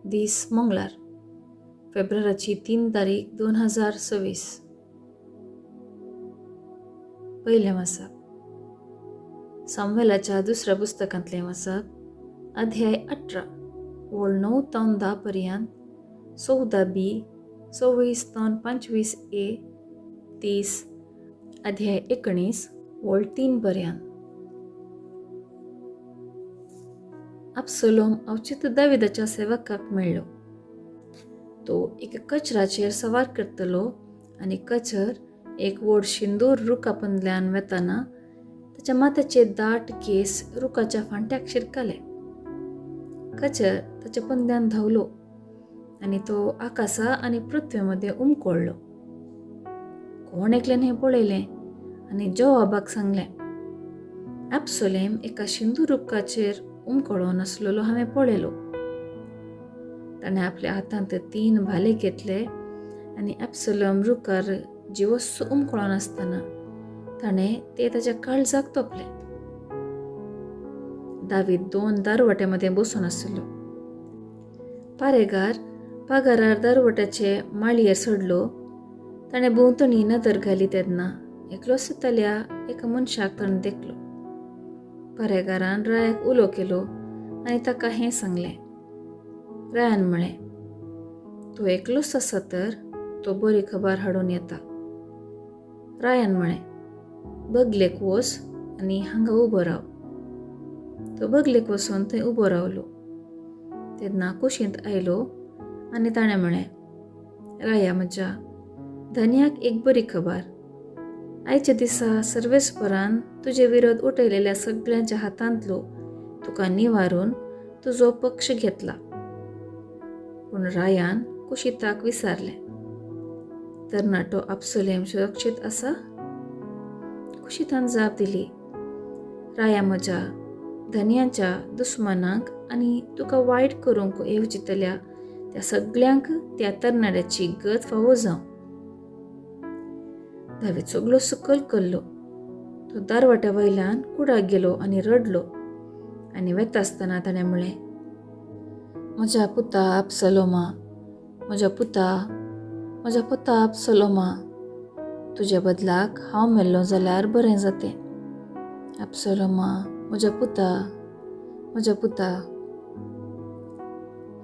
दीस मंगळार, फेब्रुवाराची 3 तारीख 2026. पयलें वाचप सामुएलाच्या दुसऱ्या पुस्तकांतलें वाचप, अध्याय 18 ओळ 9 तावन 10 पर्यंत, 14 बी, 26 तावन 25 ए, 30 अध्याय 19 ओळ 3 पर्यंत. अब्सलोम अवचित दाविदाच्या सेवकाक मेळ्ळो. तो एका कचराचेर सवार करतलो आनी कचर एक व्हड शिंदूर रुखा पंदल्यान वेताना ताच्या माथ्याचे दाट केस रुखाच्या फांट्याक शिरकले. कचर ताच्या पंदल्यान धांवलो आनी तो आकाशा आनी पृथ्वे मदें उमकळ्ळो. कोण एकल्यान हें पळयलें आनी जोआबाक सांगलें, अब्सलोम एका शिंदूर रुखाचेर उमकळोन आसलेलो हांवें पळयलो. ताणें आपल्या हातांत 3 भाले घेतले आनी अब्सलोम रुखार जिवस्सो उमकळोन आसतना ताणें ते ताच्या काळजाक तोपले. दावीद 2 दारवट्या मदें बसून आसलो. पारेगार पागारार दारवट्याचे माळयेर चडलो. ताणें भोंवतणी नदर घाली तेन्ना एकलोच जातल्या एका मनशाक ताणें देखलो. पारेगारान रायाक उलो केलो आनी ताका हें सांगलें. रायान म्हळें, तो एकलोच आसा तर तो बरी खबर हाडून येता. रायान म्हळें, बगलेक वच आनी हांगा उबो राव. तो बगलेक वचून थंय उबो रावलो. तेन्ना कुशींत आयलो आनी ताणें म्हळें, राया म्हज्या धनयाक एक बरी खबर. आयच्या दिसा सर्वेस्परान तुजे विरोध उठयलेल्या सगळ्यांच्या हातांतलो तुका निवारून तुजो पक्ष घेतला. पूण रायान कुशीताक विचारलें, तरणाटो अब्सलोम सुरक्षीत आसा? कुशीतान जाप दिली, राया म्हज्या धनयाच्या दुस्मानांक आनी तुका वायट करूंक येवजितल्या त्या सगळ्यांक त्या तरणाट्याची गत फावो जावं. दावीद सगलो सकयल कल्लो. तो दारवाट्या वयल्यान कुडाक गेलो आनी रडलो आनी वेता आसतना ताणें म्हळें, म्हज्या पुता अब्सलोमा, म्हज्या पुता, म्हज्या पुता अब्सलोमा, तुज्या बदलाक हांव मेल्लो जाल्यार बरें जातें. अब्सलोमा, म्हज्या पुता, म्हज्या पुता.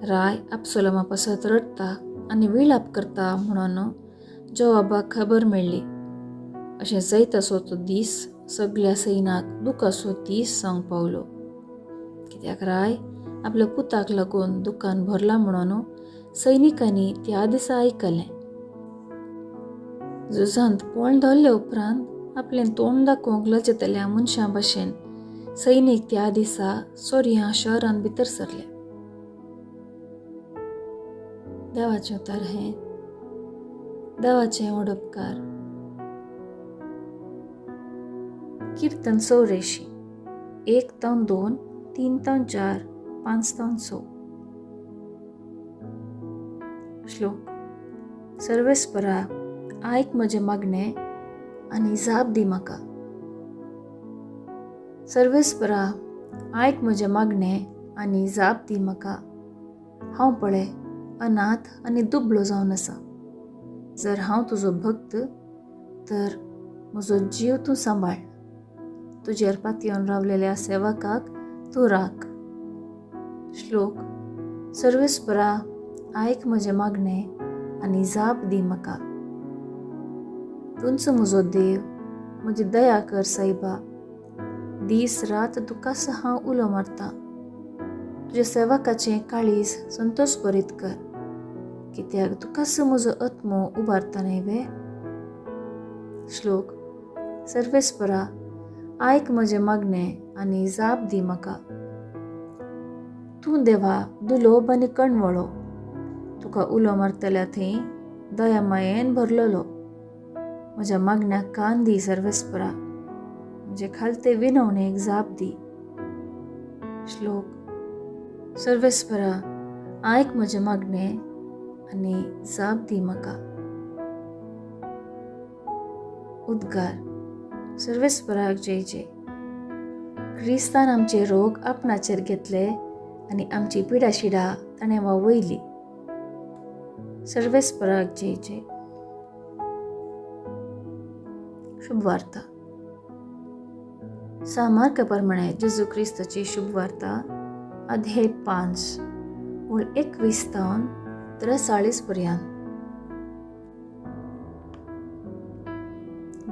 राय अब्सलोमा पासत रडटा आनी विलाप करता म्हणून जोआबाक खबर मेळ्ळी. अशें जैताचो तो दीस सगळ्या सैनाक दुखाचो दीस जावंक पावलो. कित्याक राय आपल्या पुताक लागून दुकान भरला म्हणून सैनिकांनी त्या दिसा आयकलें. झुजांत पोण धरले उपरांत आपलें तोंड दाखोवंक लजतल्या मनशां भशेन सैनीक त्या दिसा सोरयां शहरांत भितर सरले. देवाचें उतर हें देवाचें ओडपकार. कीर्तन 84, 1 तावन 2, 3 तावन 4, 5 तावन 6. श्लोक. सर्वेस्परा, आयक म्हजें मागणें आनी जाप दी म्हाका. सर्वेस्परा, आयक म्हजें मागणें आनी जाप दी म्हाका. हांव पळय अनाथ आनी दुबळो जावन आसा. जर हांव तुजो भक्त तर म्हजो जीव तूं सांबाळ. तुजेर पातयेवन रावलेल्या सेवकाक तूं राख. श्लोक. सर्वेस्परा, आयक म्हजें मागणें आनी जाप दी म्हाका. तूंच म्हजो देव, म्हजी दया कर सायबा. दीस रात तुकाच हांव उलो मारता. तुज्या सेवकाचें काळीज संतोश भरीत कर, कित्याक तुकाच म्हजो आत्मो उबारता न्हय वे. श्लोक. सर्वेस्परा, आयक म्हजें मागणें आनी जाप दी म्हाका. तूं देवा दुलोब आनी कणवळो, तुका उलो मारतल्या थंय दया मायेन भरलेलो. म्हज्या मागण्याक कान दी सर्वेस्परा, म्हजे खालते विनवणेक जाप दी. श्लोक. सर्वेस्परा, आयक म्हजें मागणें आनी जाप दी म्हाका. उद्गार. सर्वेस्पराक जय जय. क्रिस्तान आमचे रोग आपणाचेर घेतले आनी आमची पिडाशिडा ताणें वावयली. सर्वेस्पराक जय जय. शुभवार्ता. सांत मार्का प्रमाणे जेजू क्रिस्ताची शुभवार्ता, अध्याय 5 ओळ 21 तावन 43 पर्यंत.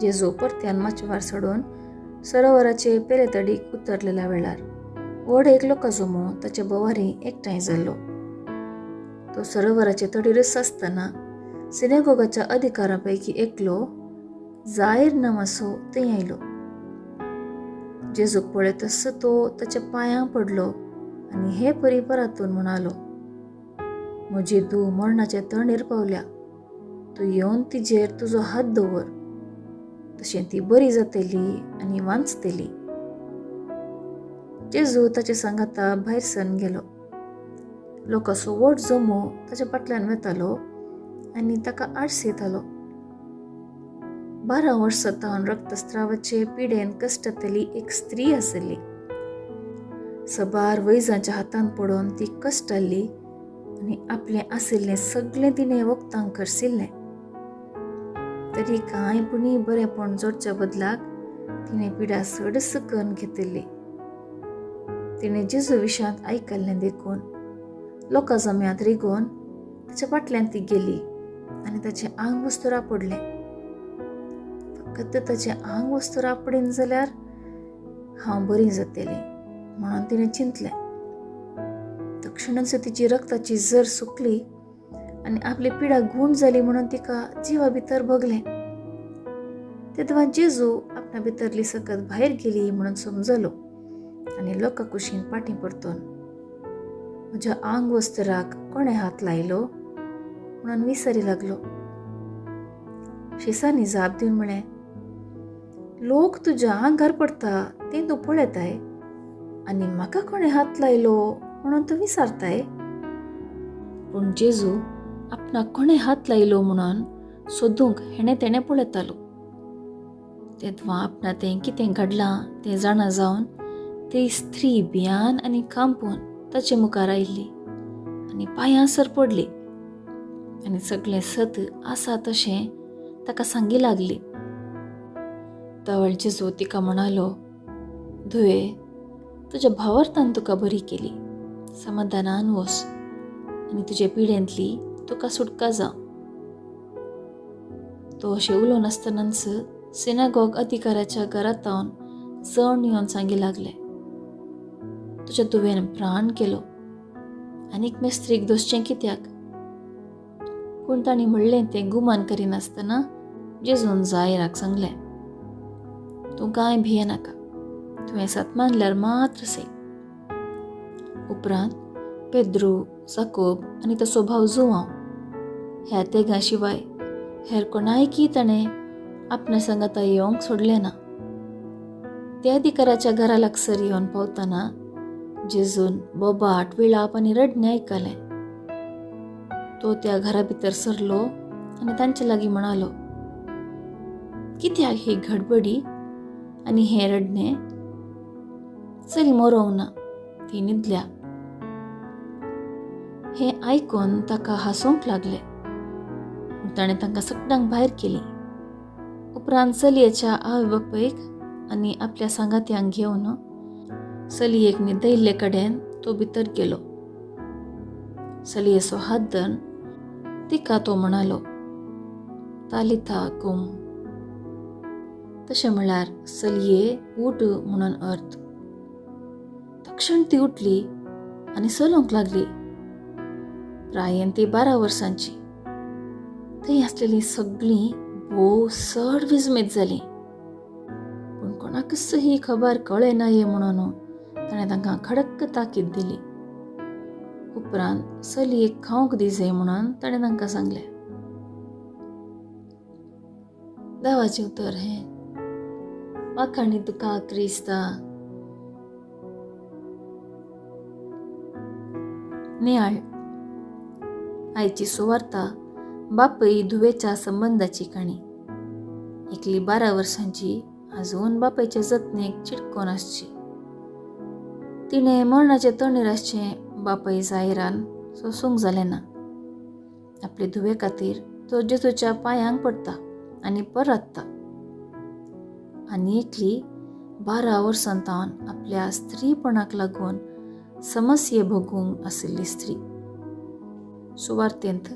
जेजू परत्यान माचवार सोडून सरोवराचे पेले तडीक उतरलेल्या वेळार व्हड एक लोकाजमो ताचे बोवारी एकठांय जाल्लो. तो सरोवराचे तडीरच आसतना सिनेगोगाच्या अधिकारां पैकी एकलो जायर नांवाचो थंय आयलो. जेजूक पळयतच तो ताच्या पांयां पडलो आनी हे परी परातून म्हणालो, म्हजी धूव मरणाचे तणीर पावल्या, तूं येवन तिजेर तुजो हात दवर, तशें ती बरी जातली आनी वांचतली. जेजू ताचे सांगाता भायर सरून गेलो. लोकांचो व्हड जमो ताच्या फाटल्यान वेतालो आनी ताका आडसेतालो. 12 वर्सां तावन रक्तस्रावाचे पिडेन कश्टांतली एक स्त्री आसली. सबार वैजांच्या हातांत पडून ती कश्टाली आनी आपलें आशिल्लें सगळें तिणें वखदांक खर्चिल्लें. तरी कांय पुणी बरेंपण जोडच्या बदलाक तिणें पिडा चडच करून घेतिल्ली. तिणें जेजू विशांत आयकल्लें देखून लोकां जम्यांत रिगोवन ताच्या फाटल्यान ती गेली आनी ताचें आंग वस्तू रापडलें. फकत ताचें आंग वस्तू रापडीन जाल्यार हांव बरी जातली म्हणून तिणें चिंतलें. तक्षणच तिची रक्ताची जर सुकली आनी आपली पिडा गूण जाली म्हणून तिका जिवा भितर भोगलें. तेदवा जेजू आपणा भितरली सकत भायर गेली म्हणून समजलो आनी लोकां कुशीन पाटी परतून म्हज्या आंग वस्त्राक कोणें हात लायलो म्हणून विसरी लागलो. शिसांनी जाप दिवन म्हळें, लोक तुज्या आंगार पडटा तें तूं पळयताय आनी म्हाका कोणें हात लायलो म्हणून तूं विचारताय. पूण जेजू आपणाक कोणें हात लायलो म्हणून सोदूंक हेणें तेणें पळयतालो. तेदवा आपणा तें कितें घडलां तें जाणा जावन ती स्त्री भियान आनी कांपून ताचे मुखार आयली आनी पांयां सर पडली आनी सगळें सत आसा तशें ताका सांगी लागली. तवळ जेजू तिका म्हणालो, धुवे, तुज्या भावार्थान तुका बरी केली, समाधानान वस आनी तुजे पिडेंतली तुका सुटका जावं. तो अशें उलोवन आसतनाच सिनागॉग अधिकाऱ्याच्या घरांत जण येवन सांगी लागले, तुज्या धुवेन प्राण केलो, आनीक मेस्त्रीक दोसचें कित्याक? पूण तांणी म्हणलें तें गुमान करिनासतना जेजून जायराक सांगलें, तूं कांय भियेनाका, तुवें सत मानल्यार मात्र सय. उपरांत पेद्रू, जाकोब आनी ताचो भाव जुवांव ह्या तेगां शिवाय हेर कोणायकी ताणें आपल्या सांगाता येवंक सोडलें ना. त्या अधिकाराच्या घरा लागसर येवन पावतना जेजून बोबाट, विळाप आनी रडणें आयकलें. तो त्या घरा भितर सरलो आनी तांचे लागीं म्हणालो, कित्याक ही घडबडी आनी हें रडणें? चली मरोंक ना, ती न्हिदल्या. हें आयकून ताका हांसूंक लागले. पूण ताणें तांकां सगळ्यांक भायर केली. उपरांत चलयेच्या आवय बापायक आनी आपल्या सांगात्यांक घेवन चलयेक न्हिदयल्ले कडेन तो भितर गेलो. चलयेचो हात धरून तिका तो म्हणालो, तालिता कुम, तशें म्हळ्यार चलये उठ म्हणून अर्थ. तक्षण ती उठली आनी चलोवंक लागली. प्रायेन ती 12 वर्सांची. थंय आसलेलीं सगळीं भोव चड विस्मीत जालीं. पूण कोणाकच ही खबर कळ्ळें ना ये म्हणून ताणें तांकां खडक्क ताकीद दिली. उपरांत चलयेक खावंक दी जाय म्हणून ताणें तांकां सांगलें. देवाचें उतर हें. वाखाणी तुका क्रिस्ता. नियाळ. आयची सुवार्ता बापय धुवेच्या संबंदाची काणी. एकली 12 वर्सांची आजून बापायच्या जतनेक चिटकोन आसची. तिणें मरणाचे तणीर आसचें बापय जायरान सोसूंक जालें ना. आपले धुवे खातीर तो जेजूच्या पांयांक पडटा आनी परतता. आनी एकली 12 वर्सां तावन आपल्या स्त्रीपणाक लागून समस्ये भोगूंक आशिल्ली स्त्री. सुवार्तेंत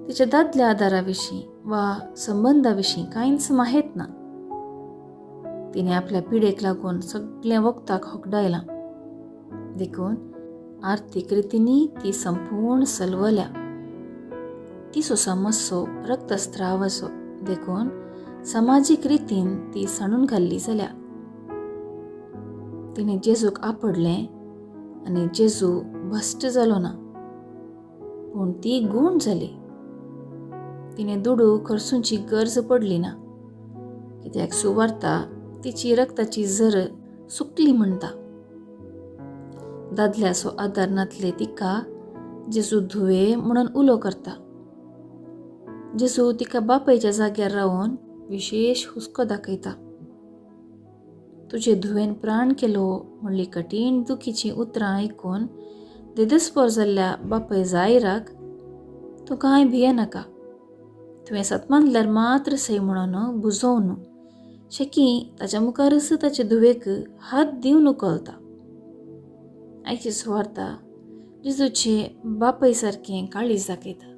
तिच्या दादल्या आदारा विशीं वा संबंदा विशीं कांयच माहेत ना. तिणें आपल्या पिडेक लागून सगळें वखदाक होगडायलां, देखून आर्थीक रितींनी ती संपूर्ण सलवल्या. तिचो समस्सो रक्तस्त्राव असो, देखून समाजीक रितीन ती सांडून घाल्ली जाल्या. तिणें जेजूक आपडलें आनी जेजू भश्ट जालो ना, पूण ती गूण जाली. तिणें दुडू खर्चुंची गरज पडली ना, कित्याक सुवार्ता तिची रक्ताची झर सुकली म्हणटा. दादल्याचो आदार नातले तिका जेजू धुवे म्हणून उलो करता. जेजू तिका बापायच्या जाग्यार रावन विशेश हुस्को दाखयता. तुजे धुवेन प्राण केलो म्हणली कठीण दुखीचीं उतरां आयकून देदस्पोर जाल्ल्या बापाय जायराक तूं कांय भियेनाका, तुवें सतमानल्यार मात्र सय म्हणून बुजोवन शेकी ताच्या मुखारच ताचे धुवेक हात दिवन उखलता. आयची सुवार्ता जेजूचे बापय सारकें काळीज दाखयता.